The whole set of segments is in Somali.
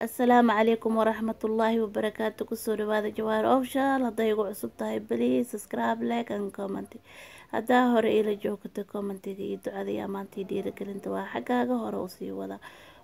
Asalaamu calaykum waraxmatullaahi wabarakaatu. Kusoo dhawaada Jawaar Official. Hadday igu cusub tahay, please subscribe, like and comment. Haddaa hore ila joogto, commentiga iyo ducada iyo amaantii dhiirigelinta waa xaggaaga. Hore usii wada,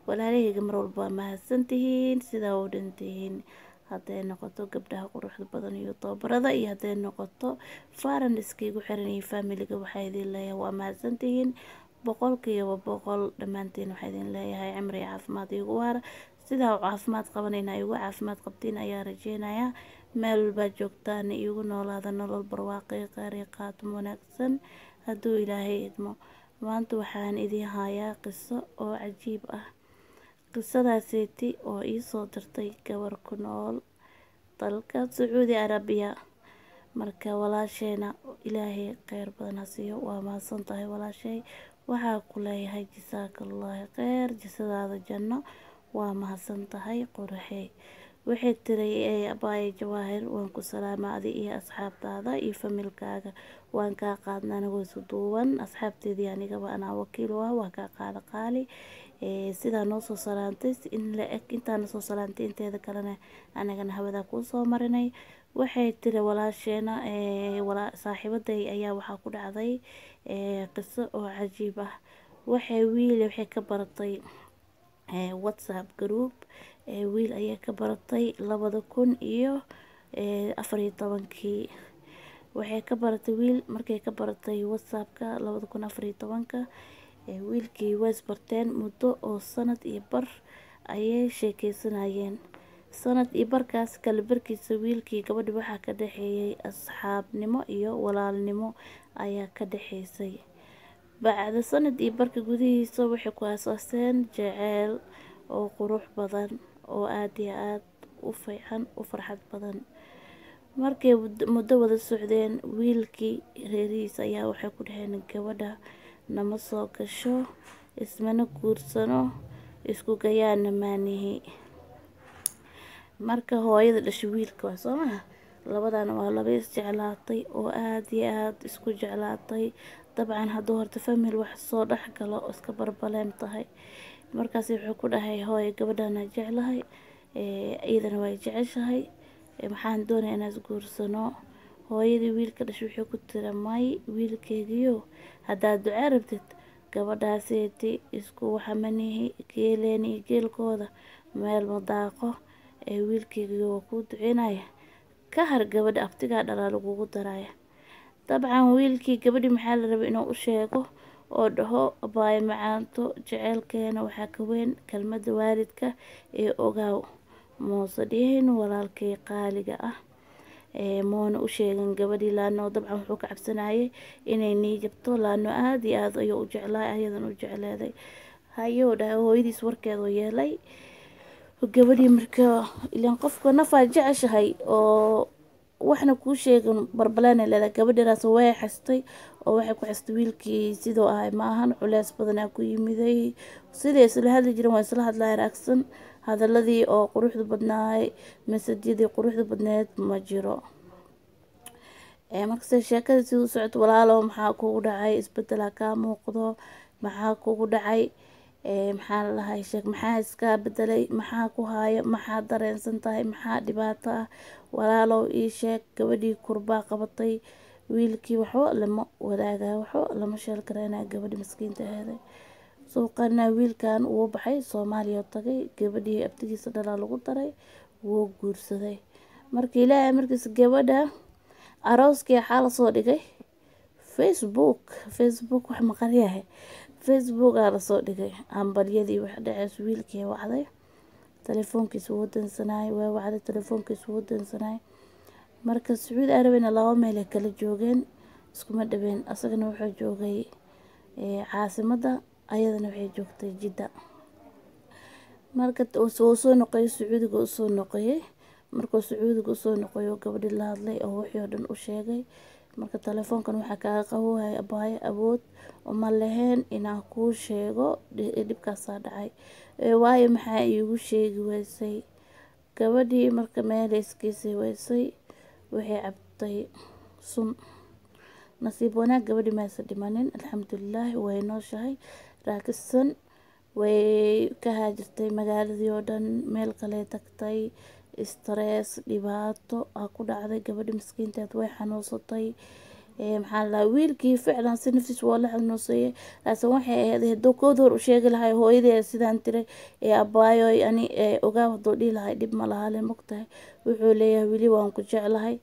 walaalahayga. Mar walba waa mahadsantihiin sidaa u dhantihiin, hadday noqoto gabdhaha quruxda badan iyo tababarada, iyo hadday noqoto faran iskiigu xiran iyo familiga. Waxaa idin leeyahay waa mahadsantihiin 100%. Dhammaantiin waxaa idin leeyahay cimri caafimaad iigu waara. Sidaa u caafimaad qabanayna igu caafimaad qabtiin ayaa rajeynaya. Meel walbaa joogtaan, iigu noolaada nolol barwaaqi, kheyr iyo qaatum wanaagsan, hadduu Ilaahay idmo. Maanta waxaan idiin hayaa qiso oo cajiib ah, qisadaaseeti oo iisoo dirtay gabar ku nool dalka Sacuudi Arabiya. Marka walaasheena Ilaahay kheyr badan ha siiyo. Waa mahadsan tahay, walaashay. Waxaa ku leeyahay jasaakallaahi kheyr, jasadaada janno. Waa mahadsan tahay, qoraxey. Waxay tiri: "Abaaye Jawaahir, waan ku salaama adi iyo asxaabtaada iyo familkaaga. Waan kaa qaadna anagoo isu duuban, asxaabteedii anigaba anaa wakiil u ah. Waan kaa qaada, qaali. Sidaa noo soo salaantay in la eg intaana soo salaantay, inteeda kalena anagana hawadaa kuu soo marinay." Waxay tiri walaasheena: "Saaxiibaday ayaa waxaa ku dhacday qiso oo cajiib ah. Waxay wiil waxay ka baratay WhatsApp group. Wiil ayaa ka baratay 2014-kii. Waxay ka baratay wiil, markay ka baratay WhatsAppka 2014-ka, wiilkii way isbarteen. Muddo oo sanad iyo bar ayay sheekeysanayeen. Sanad iyo barkaas kala barkiisa, wiilkii gabadhi waxaa ka dhexeeyay asxaabnimo iyo walaalnimo ayaa ka dhexeysay. Bacda sanad iyo barka gudihiisa waxay ku aasaaseen jaceyl oo qurux badan oo aada iyo aada u fiican, u farxad badan. Markay muddo wada socdeen, wiilkii reerihiisa ayaa waxay ku dhaheen: 'Gabadha nama soo gasho, ismana guursano, isku gayaana maanihi.' Marka hooyada dhashay wiilka waa soo maha. Labadan waa laba is jeclaatay oo aada iyo aada isku jeclaatay. Dabcan hadduu horta famil wax soo dhex galo, iska barbaleem tahay. Markaas wuxuu ku dhahay: 'Hooyo, gabadhana jeclahay, iyadana way jeceshahay, maxaan doonaya inaan isguursano.' Hooyadii wiilka dhashay wuxuu ku tiri: 'May, wiilkeygiyo, haddaad ducaa rabtid, gabadhaaseeti isku waxamanihi, geeleeni iyo geelkooda meel ma daaqo. Ee wiilkeygiyo, waa kuu duceynaya, ka har gabadha, abtigaa dhalaa lagugu daraya.' Dabcan wiilkii gabadhii maxaa la rabay inuu u sheego oo dhaho: 'Abaayo macaanto, jeceylkeena waxaa ka weyn kelmada waalidka ee ogaaw.' Muuse dhihin, walaalkay qaaliga ah, moona u sheegin gabadhii, laano dabcan wuxuu ka cabsanayay inay niijabto, laano aada iyo aada ayuu u jeclaay, ayadan u jecleeday. Hayuu dhahay, hooyadiis warkeedu yeelay. Gabadhii marka ilaan qofka nafaa jeceshahay oo waxna kuu sheegin, barbaleena leedahay. Gabadhiraas way xastay oo waxay ku xastay wiilkii sidoo ahay maahan, culeys badanaa ku yimiday. Siday isla hadli jireen waa isla hadlaya raagsan, hadaladii oo quruxda badnaay, masajyadii quruxda badneed ma jiro. Markase sheekada siduu socoto: 'Walaalow, maxaa kugu dhacay? Isbedelaa kaa muuqdo, maxaa kugu dhacay? Maxaa la dhahay? Sheeg, maxaa iskaa bedelay? Maxaa ku haayo? Maxaa dareensan tahay? Maxaa dhibaato ah? Walaalow, ii sheeg.' Gabadhii kurbaa qabatay. Wiilkii waxba lama wadaagayo, waxba lama sheel kareynaya. Gabadhii maskiinta aheeday suuqana wiilkan wuu baxay, Soomaaliya tagay. Gabadhii abtigiisa dhalaa lagu daray, wuu guursaday. Marka Ilaahay markiis, gabadha arooskii waxaa lasoo dhigay Facebook. Facebook wax maqan yahay, Facebook aa lasoo dhigay hambalyadii. Wax dhaceys, wiilkii wacday, telefoonkiisa wuu dansanayay. Way wacday, telefoonkiisa wuu dansanayay. Marka Sacuudi Arabina laba meel ay kala joogeen, iskuma dhaween. Asagana wuxuu joogay caasimadda, ayadana waxay joogtay Jidda. Marka uu soo noqoyay, Sacuudiga usoo noqoyay. Markuu Sacuudiga usoo noqoyo, gabadhii la hadlay oo wixii oo dhan u sheegay. Marka telefoonkan waxaa kaaga qabowaya, abaayo, awood uma lahayn inaan kuu sheego, dhibkaasaa dhacay. Waayo, maxaa iigu sheegi weysay?" Gabadhii marka meel iskiisii weysay, waxay cabtay sun. Nasiib wanaag, gabadhii maysa dhimanin, alxamdulilah, way nooshahay. Raakisan Way ka haajirtay magaaladii oo dhan, meel kale tagtay. Stress, dhibaato aa ku dhacday gabadhi miskiinteed, way xanuunsatay. Maxaa la, wiilkii ficlan si naftiis waa la xanuunsaye, laakiin waxay ahayd haduu kood hor u sheegi lahay hooyadii sidaan tiray ee abaayoy ani ogaa, haduu dhihi lahay dhib ma laha le. Mogtahay, wuxuu leeyahay weli waan ku jeclahay,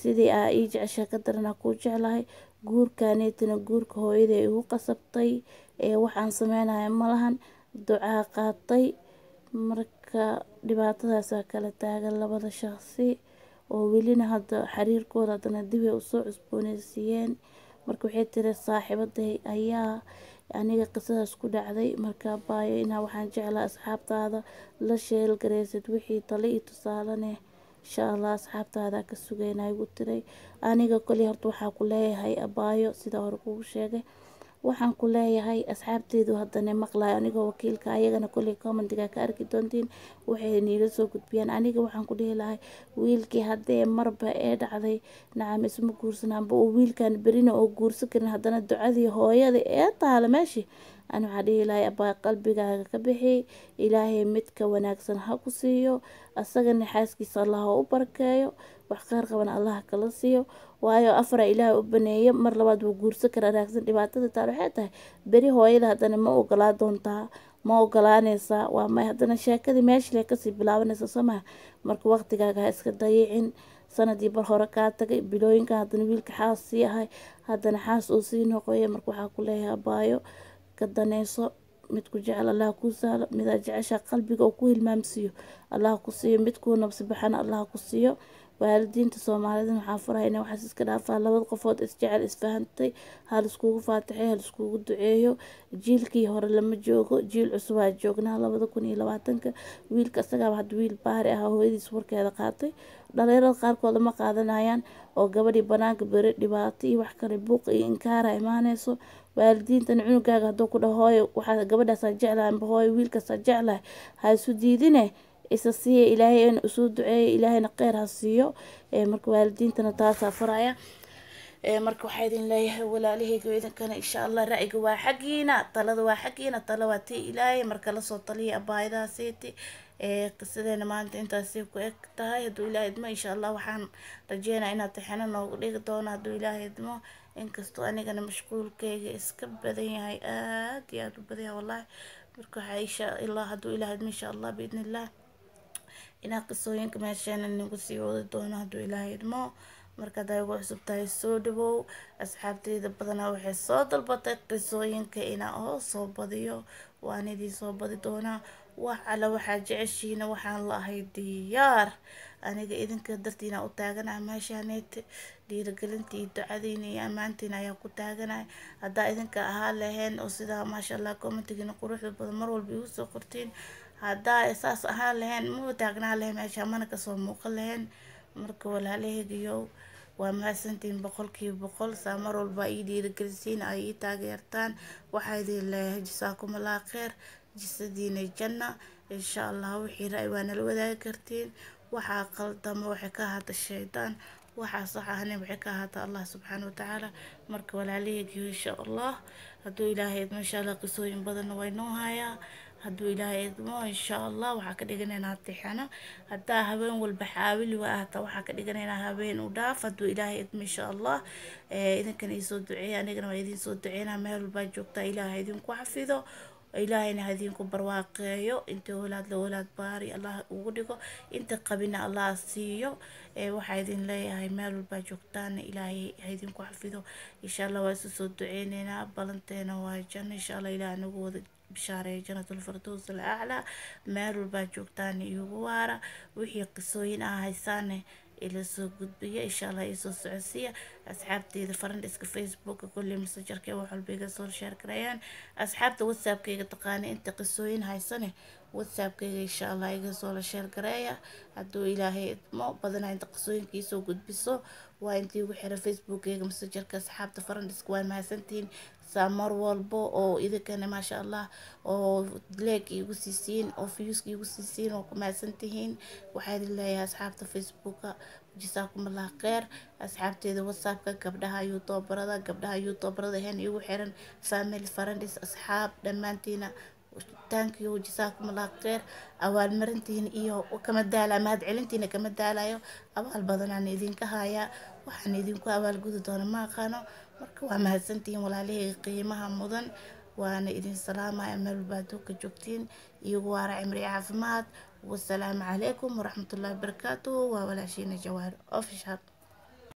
sidii aa ii jecesha ka daran aa kuu jeclahay. Guurkaneetana guurka hooyadii igu qasabtay, waxaan sameynaya malahan, ducaa qaatay. Marka dhibaatadaasaa kala taagan labada shaqsi oo welina hadda xiriirkooda haddana dib ay usoo cusbooneysiiyeen. Marka waxay tiri saaxiibaday ayaa aniga qisadaas ku dhacday. Marka baayo inaa waxaan jeclaa asxaabtaada la sheelgareysid, wixii talo iyo tusaalene insha Allah asxaabtaada ka sugeynaa, igu tiray. Aniga koley horta waxaa ku leeyahay abaayo, sida hore kugu sheegay, waxaan ku leeyahay asxaabteedu haddana maqlayo anigoo wakiilka ayagana, koley commentiga ka arki doontiin waxay niila soo gudbiyaan. Aniga waxaan ku dhihi lahay wiilkii haddee marba ee dhacday, nacam, isma guursanaanba oo wiilkan berina oo guursan karin, haddana ducadii hooyada ee taala meeshii. Ani waxaa dhihi lahay abaa, qalbigaaga ka bixi, Ilaahay midka wanaagsan ha ku siiyo, asagana xaaskiisa Allah ha u barakeeyo, wax kheyr qabana Allah kala siiyo. Waayo afara Ilaahay u baneeyo, mar labaad wuu guursan karaa. Raagsan dhibaatada taal waxay tahay beri hooyada haddana ma ogolaa doontaa, ma ogolaaneysaa? Waa may, haddana sheekadii meeshile kasii bilaabanaysa, soo maha? Marka waqtigaaga ha iska dayicin. Sanadii bar hore kaa tagay, bilooyinkan haddana wiilka xaas sii ahay, haddana xaas uu sii noqoya. Marka waxaa ku leeyahay abaayo, ka daneyso mid ku jecel, Allah kuu sahlo. Midaa jecesha qalbiga oo ku hilmaamsiiyo Allah ku siiyo, mid kuu nabsi baxana Allah ku siiyo. Waalidiinta Soomaalida waxaa farahay inay waxaas iska dhaafaan. Labada qofood isjecel, isfahantay, hal iskugu faatixay, hal iskugu duceeyo. Jiilkii hore lama joogo, jiil cusubaa joognaa, 2020-ka. Wiilka isagaaba hadda wiil baari ah, hooyadiis warkeeda qaatay. Dhalinyarada qaarkooda ma qaadanayaan oo gabadhii banaanka beri dhibaato iyo wax kale, buuq iyo inkaara imaaneyso. Waalidiintana cunugaaga hadduu ku dhaho hooyo waxaa gabadhaasaa jeclahay amba hooyo wiilkaasaa jeclahay, ha isu diidine, isa siiya. Ilaahay in usoo duceeya, Ilaahayna kheyr ha siiyo. Marka waalidiintana taasaa faraya. Marka waxaa idin leeyahay walaalahayga, idinkana insha Allah ra'yiga waa xaggiina, talada waa xaggiina, tala waa tii Ilaahay. Marka lasoo taliya abaayadahaseeti. Qisadeena maanta intaasay ku eg tahay. Hadduu Ilaahay idmo, insha Allah waxaan rajeynaya inaad tixino noogu dhigi doono, hadduu Ilaahay idmo, inkastoo anigana mashquulkayga iska badan yahay, aad iyo aad u badan yahay wallahi. Marka waxaa insha Allah, hadduu Ilaahay idmo, insha Allah biidni illah, inaa qisooyinka meesheena nagu sii wadi doono, hadduu Ilaahay idmo. Marka haddaa igu cusub tahay, soo dhawow. Asxaabteyda badanaa waxay soo dalbatay qisooyinka inaa oo soo badiyo, waan idiin soo badi doonaa. Wax alla waxaa jeceshiina waxaan la ahay diyaar. Aniga idinka dartiina u taaganahay meeshaaneet, dhiirigelinta iyo ducadiina iyo ammaantiina ayaa ku taaganahay. Haddaa idinka ahaa laheen oo sidaa maasha Allah commentigiina quruxda badan mar walba igu soo qortiin, haddaa saas ahaan laheen maba taagnaa lahayn meesha, mana kasoo muuqan lahayn. Marka walaalahaygiyow, waa mahadsantihiin 100%, saa mar walba ii dhiirigelisiin, ay ii taageertaan. Waxaa idin leeyahay jasaakum Allah kheyr, jisadiina janna insha Allah. Wixii ra'yi waa nala wadaagi kartiin. Waxaa qaldama waxay ka ahaata shaydaan, waxaa sax ahna waxay ka ahaata Allah subxaana watacaala. Marka walaalahaygiyo, insha Allah hadduu Ilaahay idmo, insha Allah qisooyin badanna way noo hayaa. Hadduu Ilaahay idmo, insha Allah waxaa ka dhiganaynaa tixano. Haddaa habeen walba xaawili waa ahata, waxaa ka dhiganaynaa habeen u dhaaf, hadduu Ilaahay idmo, insha Allah. Idinkana iisoo duceeya, anigana waa idiin soo duceynaa. Meel walbaa joogtaa Ilaahay idinku xafido, Ilaahayna ha idinku barwaaqeeyo. Inta walaad la walaad baari Allah ugu dhigo, inta qabina Allah siiyo. Waxaa idin leeyahay meel walbaa joogtaana Ilaahay ha idinku xafido insha Allah. Waa isu soo duceyneynaa, balanteena waa janno insha Allah. Ilaah nagu wada bishaareeyo jannatul firdaws al aclaa. Meel walbaa joogtaana iugu waara. Wixii qisooyin ah haysaane ila soo gudbiya insha Allah, isoo socodsiiya. Asxaabteyda friendska Facebooka kulli messengerka wax walba iga soo share gareeyaan. Asxaabta WhatsAppkayga taqaana, inta qisooyin haysane WhatsAppkayga insha Allah iga soo la share gareeya, hadduu Ilaahay idmo. Badanaa inta qisooyinka isoo gudbiso waa intii ugu xira Facebookkayga messengerka. Asxaabta friendska waa mahadsantihiin, saa mar walbo oo idinkana maasha Allah oo like igu siisiin oo viewska igu siisiin, waa ku mahadsantihiin. Waxaa idin leeyahay asxaabta Facebooka jasaakum Allah kheyr. Asxaabteeda WhatsAppka, gabdhaha youtuberada, gabdhaha youtuberada ahayn igu xiran, family, friends, asxaab dhammaantiina Thank you, jasaakum Allah khayr. Abaalmarintiina iyo kama daala, mahad celintiina kama daalayo. Abaal badanaan idinka hayaa, waxaan idinku abaalgudi doona ma aqaano. Marka waa mahadsantihiin walaalihii qiimaha mudan, waana idin salaamaya meel walba adduunka joogtiin, iyagu waara cimri caafimaad. Wasalaamu calaykum waraxmatullahi wabarakaatuhu. Waa walaashiina Jawaar Official.